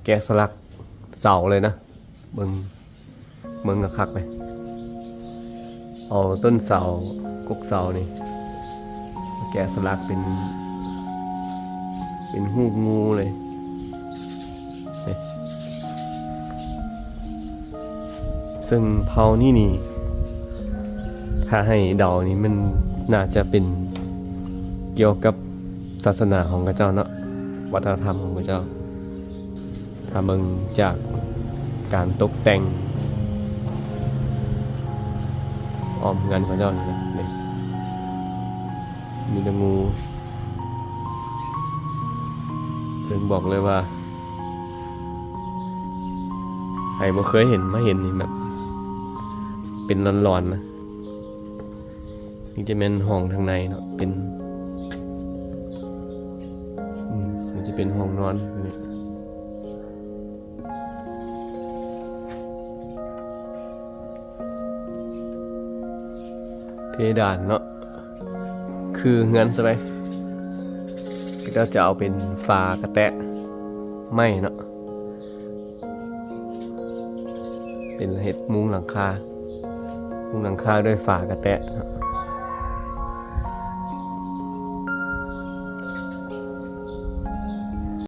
ກະສະຫຼັກເສົາເລີຍນະ. ເບິ່ງ ເບິ່ງຄັກໆເລີຍ. ເອົາຕົ້ນເສົາ ກົກເສົານີ້ ແກະສະຫຼັກເປັນ ເປັນຮູບງູເລີຍ. ເຊິ່ງເຜົ່ານີ້ນີ້ ຖ້າໃຫ້ເດົານີ້ ມັນໜ້າຈະເປັນກ່ຽວກັບສາສະໜາຂອງເຂົາເຈົ້າເນາະ, ວັດທະນະທຳຂອງເຂົາເຈົ້າ. ຖ້າເບິ່ງຈາກການຕົກແຕ່ງອ້ອມເຮືອນເຂົາເຈົ້ານີ້ນະ ນີ້ ມີແຕ່ງູ. ເຊິ່ງບອກເລີຍວ່າ ໃຜບໍ່ເຄີຍເຫັນ ມາເຫັນນີ້ແບບເປັນຫຼອນໆນະ. ນີ້ຈະແມ່ນຫ້ອງທາງໃນເນາະ ເປັນ ອືມ ນີ້ຈະເປັນຫ້ອງນອນນີ້. ເພດານເນາະ ຄືເຮືອນຊະໄດ໋ ເຂົາເຈົ້າຈະເອົາເປັນຝາກະແຕະໄມ້ເນາະ ເປັນເຮັດມຸງຫຼັງຄາ ມຸງຫຼັງຄາດ້ວຍຝາກະແຕະເນາະ.